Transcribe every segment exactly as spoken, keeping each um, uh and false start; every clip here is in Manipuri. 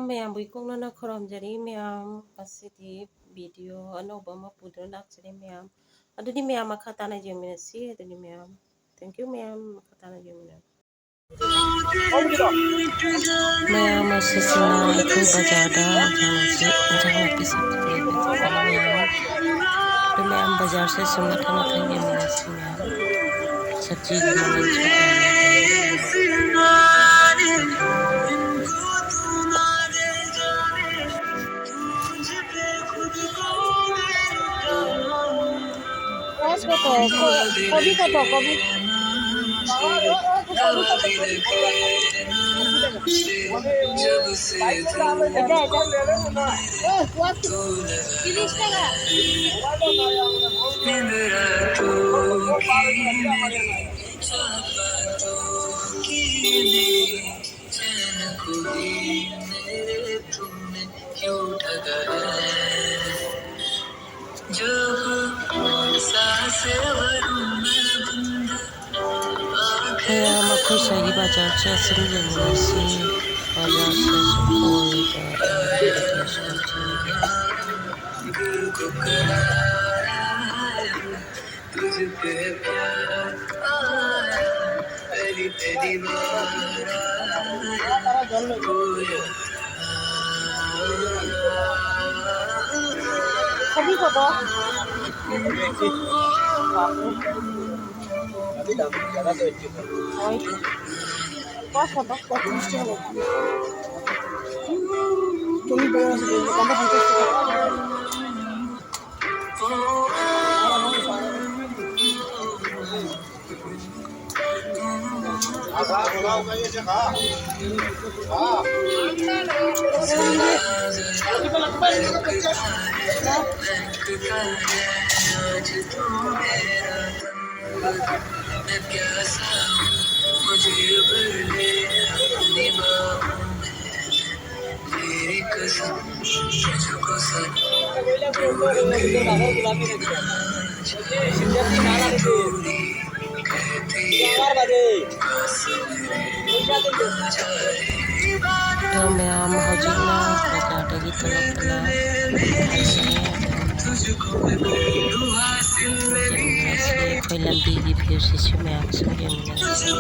ꯃꯌꯥꯝꯕꯨ ꯏꯀꯣꯛꯅꯅ ꯈꯨꯔꯨꯝꯖꯔꯤ ꯃꯌꯥꯝ꯫ ꯉꯁꯤꯗꯤ video ꯑꯅꯧꯕ ꯑꯃ ꯄꯨꯗꯨꯅ ꯂꯥꯛꯆꯔꯤ ꯃꯌꯥꯝ꯫ ꯑꯗꯨꯗꯤ ꯃꯌꯥꯝ ꯃꯈꯥ ꯇꯥꯅ ꯌꯦꯡꯃꯤꯟꯅꯁꯤ꯫ ꯑꯗꯨꯗꯤ ꯃꯌꯥꯝ, thank you ꯃꯌꯥꯝ, ꯃꯈꯥ ꯇꯥꯅ ꯌꯦꯡꯃꯤꯟꯅꯁꯤ꯫ ꯃꯌꯥꯝ ꯑꯁꯤꯁꯤꯅ ꯑꯩꯈꯣꯏ ꯕꯖꯥꯔꯗ ꯏꯟꯖꯥꯡ ꯅꯥꯄꯤ, ꯏꯟꯖꯥꯡ ꯅꯥꯄꯤ ꯁꯛꯄ ꯂꯩꯕ ꯆꯠꯄꯅꯤ ꯃꯌꯥꯝ꯫ ꯑꯗꯨ ꯃꯌꯥꯝ ꯕꯖꯥꯔꯁꯦ ꯁꯨꯝ ꯃꯊꯪ ꯃꯊꯪ ꯌꯦꯡꯃꯤꯟꯅꯁꯤ ꯃꯌꯥꯝ꯫ ꯁꯕꯖꯤꯒꯤ ꯃꯃꯜꯁꯨ ꯇꯥꯡꯉꯦ꯫ Cost কত? কো-, কবি কত? কবি? এটা, এটা। তিরিশ টাকা। ꯃꯌꯥꯝ ꯑꯩꯈꯣꯏ ꯁ꯭ꯋꯥꯏꯒꯤ ꯕꯖꯥꯔꯁꯦ ꯑꯁꯨꯝ ꯌꯦꯡꯃꯤꯟꯅꯁꯤ꯫ ꯕꯖꯥꯔꯁꯦ ꯁꯨꯝ ꯀꯣꯏꯕ ꯌꯥꯝ ꯐꯖꯩ꯫ ꯑꯗꯣ ꯃꯌꯥꯝ ꯍꯧꯖꯤꯛ ꯄꯨꯂꯞꯅ ꯂꯩꯔꯦ꯫ ꯑꯁꯤ ꯑꯩꯈꯣꯏ ꯂꯝꯕꯤꯒꯤ ꯚ꯭ꯌꯨꯁꯤꯁꯨ ꯃꯌꯥꯝ ꯁꯨꯝ ꯌꯦꯡꯃꯤꯟꯅꯔꯁꯤ꯫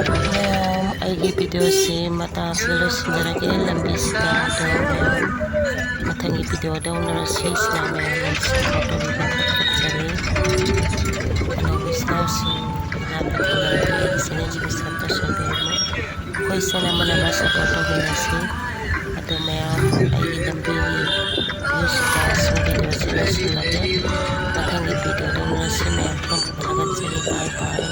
ꯃꯌꯥꯝ, ꯑꯩꯒꯤ videoꯁꯤ ꯃꯇꯥꯡ ꯑꯁꯤꯗ ꯂꯣꯏꯁꯤꯟꯖꯔꯒꯦ꯫ ꯂꯝꯕꯤꯁꯤꯗ ꯑꯗꯣ ꯃꯌꯥꯝ, ꯃꯊꯪꯒꯤ videoꯗ ꯎꯅꯔꯁꯤ꯫ ꯏꯆꯤꯟ ꯏꯅꯥꯎ ꯃꯌꯥꯝ ꯑꯃꯁꯨ support ꯇꯧꯕꯤꯕ ꯀꯠꯆꯔꯤ꯫ ꯑꯅꯧꯕ ꯏꯆꯤꯟ ꯏꯅꯥꯎꯁꯤꯡ ꯑꯍꯥꯟꯕ ꯊꯦꯡꯅꯔꯗꯤ ꯑꯩꯒꯤ channelꯁꯤꯕꯨ subscribe ꯇꯧꯁꯟꯕꯤꯔꯝꯃꯨ꯫ ꯑꯩꯈꯣꯏ ꯏꯆꯤꯟ ꯑꯃꯅ ꯑꯃ support ꯇꯧꯃꯤꯟꯅꯁꯤ꯫ ꯑꯗꯣ ꯃꯌꯥꯝ, ꯑꯩꯒꯤ ꯂꯝꯕꯤꯒꯤ videoꯁꯤꯗ ꯁꯨꯝ videoꯁꯤ ꯂꯣꯏꯁꯤꯜꯂꯒꯦ꯫ ꯃꯊꯪꯒꯤ videoꯗ ꯎꯅꯔꯁꯤ ꯃꯌꯥꯝ꯫ ꯊꯝꯖꯔꯒꯦ꯫ Bye bye꯫